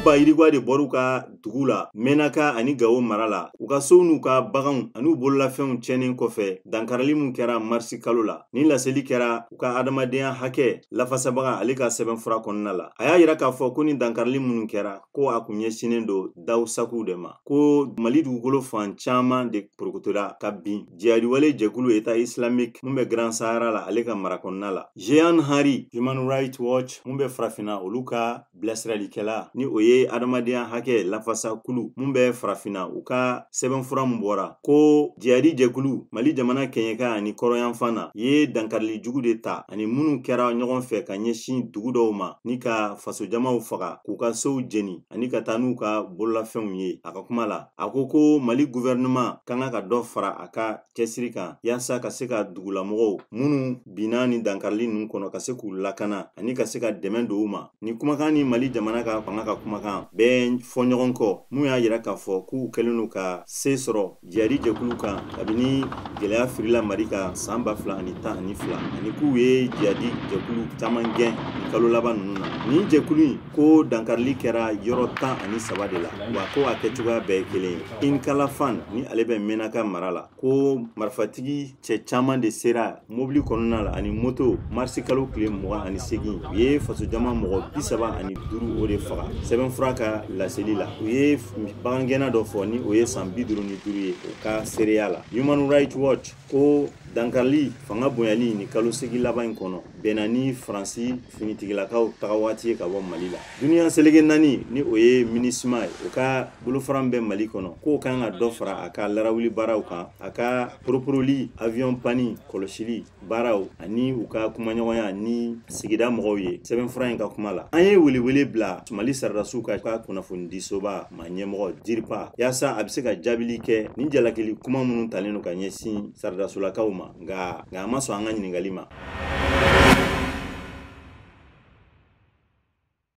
ba yirikwa de bɔr'u ka dugu la Menaka ani Gawo mara la, u ka sow n'u ka baganw an'u bololafɛnw tiɲɛnen kɔfɛ dankarili mun kɛra marisi kalo la. Ni laseli kɛra u ka adamadenya hakɛ lafasabaga ale ka sɛbɛnfura kɔnɔna la. A y'a yira k'a fɔ ko ni dankarili minnu kɛra, ko a kun ɲɛsinnen don Daoussagou de ma, ko Mali dugukolo fan caman de porokotora ka bin jihadiwale jɛkulu État islamique mun bɛ Grand Sahara la ale ka mara kɔnɔna la. Jean Henry, Human Rights Watch mun bɛ farafinna, olu ka bilasiralikɛla ni o ye adamadenya hakɛ lafasa kulu mun bɛ farafinna, u ka sɛbɛnfura mun bɔra ko jihadi jɛkulu Mali jamana kɛɲɛka ani kɔrɔyanfan na ye dankarili jugu de ta ani minnu kɛra ɲɔgɔn fɛ ka ɲɛsin dugu dɔw ma ni ka fasojamaw faga, k'u ka sow jeni ani ka taa n'u ka bololafɛnw ye. A ka kuma la, a ko ko Mali gouvernement kan ka dɔ fara a ka cɛsiri kan yaasa ka se ka dugulamɔgɔw minnu binna ni dankarili ninnu kɔnɔ ka se k'u lakana ani ka se ka dɛmɛ don u ma. Ni kumakan ni Mali jamana ka fanga ka kumakan bɛɛ fɔ ɲɔgɔn kɔ, mun y'a yira k'a fɔ k'u kɛlen don ka se sɔrɔ jihadi jɛkulu kan kabini gɛlɛya firila Mali kan san 2012, ani k'u ye jihadi jɛkulu caman gɛn ni kalo laban ninnu na. Nin jɛkulu in ko dankarili kɛra yɔrɔ 13 de la, wa ko a kɛcogoya bɛɛ ye kelen ye. Inkalafan ni ale bɛ Menaka mara la, ko marifatigi cɛ caman de sera mobili kɔnɔna la ani moto marisi kalo tile 28, u ye fasojama mɔgɔ 35 o de faga. Sɛbɛnfura ka laseli la, u ye bagangɛnna dɔ fɔ ni o ye san 55 ye o ka seereya la. Human Rights Watch ko dankarili fanga bonyali ni kalo segin laban in kɔnɔ bɛnna ni Faransi finitigilakaw taga waati ye ka bɔ Mali la. Duniya seleke naani ni o ye MINUSMA ye, o ka bolofara bɛ Mali kɔnɔ, k'o kan ka dɔ fara a ka larawuli baaraw kan, a ka poroporoli avion panni kɔlɔsili baaraw ani u ka kumaɲɔgɔnya ni sigida mɔgɔw ye. Sɛbɛnfura in ka kuma la, an ye welewele bila Mali sɔrɔdasiw ka kunnafonidisoba ma ɲɛmɔgɔ Diripa yaasa a bɛ se ka jaabili kɛ ni jalakili kuma minnu talen don ka ɲɛsin sɔrɔdasolakaw ma, nka a ma sɔn an ka ɲininkali ma.